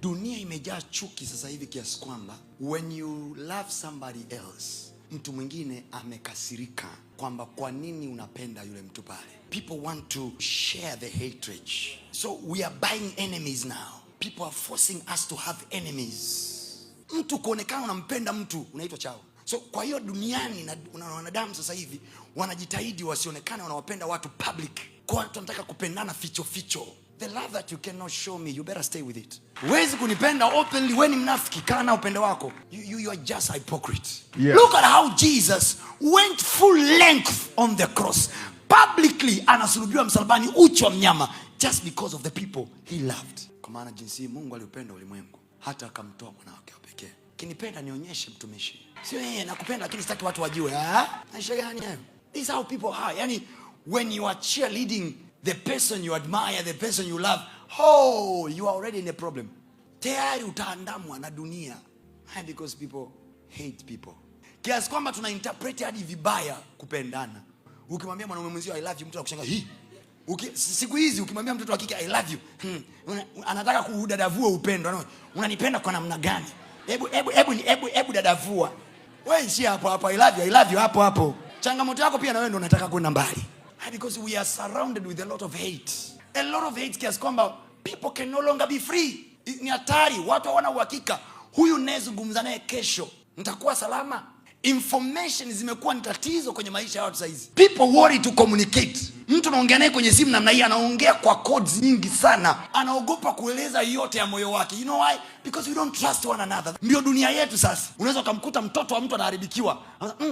Dunia imejaa chuki sasa hivi kiasi kwamba when you love somebody else, mtu mwingine amekasirika kwamba kwa nini unapenda yule mtu pale. People want to share the hatred, so we are buying enemies now. People are forcing us to have enemies. Mtu kuonekana unampenda mtu, unaitwa chawa. So kwa hiyo duniani na wanadamu sasa hivi wanajitahidi wasionekane wanawapenda watu public, kwa watu wanataka kupendana ficho ficho. The love that you cannot show me, you better stay with it. Huwezi kunipenda openly, we ni mnafiki, kaa na upendo wako. You are just hypocrite. Look at how Jesus went full length on the cross. Publicly anasulubiwa msalabani uchi wa mnyama, just because of the people he loved. Kwa maana jinsi hii Mungu aliupenda ulimwengu hata akamtoa mwana wake wa pekee. Kinipenda nionyeshe, mtumishi. Sio yeye nakupenda lakini sitaki watu wajue. Ah? Maisha gani hayo? This is how people are. Yani, when you are cheerleading the person you admire, the person you love, oh, you are already in a problem. Tayari utaandamwa na dunia. Why? Because people hate people. Kiasi kwamba tuna interpret hadi vibaya kupendana. Ukimwambia mwanaume mwenzio "I love you", mtu anakushangaa hii. Siku hizi ukimwambia mtoto wa kike "I love you", anataka kuudadavua upendo. Unanipenda kwa namna gani? Hebu hebu hebu hebu hebu dadavua. Wewe ishia hapo hapo, "I love you, I love you" hapo hapo. Changamoto yako pia na wewe ndio unataka kwenda mbali. Because we are surrounded with a lot of hate. A lot of hate kiasi kwamba people can no longer be free. Ni hatari, watu hawana uhakika. Huyu ninayezungumza naye kesho, nitakuwa salama? Information zimekuwa ni tatizo kwenye maisha ya watu saizi. People worry to communicate. Mtu anaongea naye kwenye simu namna hii, anaongea kwa codes nyingi sana, anaogopa kueleza yote ya moyo wake. You know why? Because we don't trust one another. Ndio dunia yetu sasa. Unaweza ukamkuta mtoto wa mtu anaharibikiwa.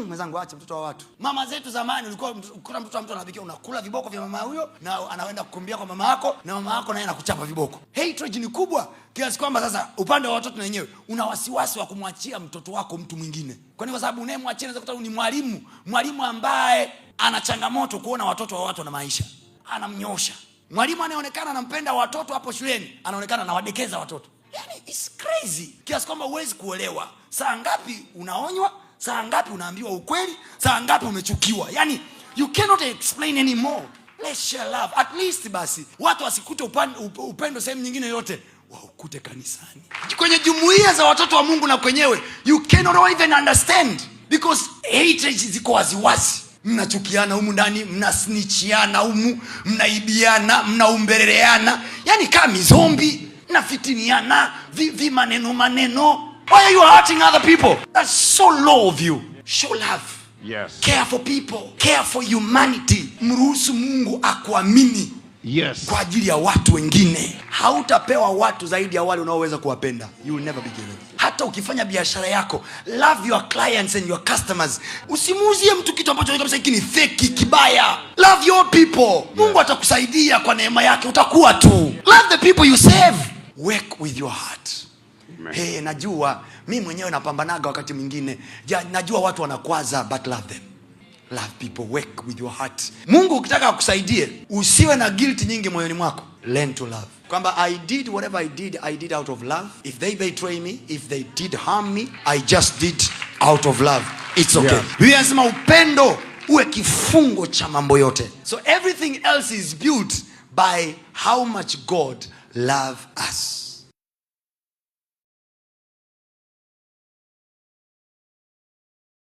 Mwenzangu, acha mtoto wa watu. Mama zetu zamani, ulikuwa ukuta mtoto wa mtu anaharibikiwa, unakula viboko vya mama huyo na anaenda kukumbia kwa mama yako na mama yako naye anakuchapa viboko. Hatred ni kubwa kiasi kwamba sasa upande wa watoto na wenyewe una wasiwasi wa kumwachia mtoto wako mtu mwingine. Kwani kwa sababu unayemwachia unaweza kukuta ni mwalimu, mwalimu ambaye ana changamoto kuona watoto wa watu na maisha, anamnyosha. Mwalimu anayeonekana anampenda watoto hapo shuleni, anaonekana anawadekeza watoto. Yani, it's crazy kiasi kwamba huwezi kuelewa saa ngapi unaonywa, saa ngapi unaambiwa ukweli, saa ngapi umechukiwa. Yani, you cannot explain anymore. Let's share love at least. Basi watu wasikute upendo sehemu nyingine yote, waukute kanisani, kwenye jumuiya za watoto wa Mungu na kwenyewe you cannot even understand because hatred ziko waziwazi. Mnachukiana humu ndani, mnasnichiana humu, mnaibiana, mnaumbeleleana, yani kama mizombi, mnafitiniana vi maneno maneno. Why are you hurting other people? That's so low of you. Show love. Care for people, care for humanity. Mruhusu Mungu akuamini kwa ajili ya watu wengine. Hautapewa watu zaidi ya wale unaoweza kuwapenda. You will never be given. Hata ukifanya biashara yako, love your clients and your customers. Usimuuzie mtu kitu ambacho kabisa hiki ni feki, kibaya. Love your people. Mungu atakusaidia kwa neema yake, utakuwa tu. Love the people you serve. Work with your heart. Amen. Hey, najua mi mwenyewe napambanaga wakati mwingine ja, najua watu wanakwaza, but love them. Love people, work with your heart. Mungu ukitaka akusaidie, usiwe na guilt nyingi moyoni mwako. Learn to love, kwamba I did whatever I did, I did out of love. If they betray me, if they did harm me, I just did out of love. It's okay. Biblia inasema upendo uwe kifungo cha mambo yote. So everything else is built by how much God love us.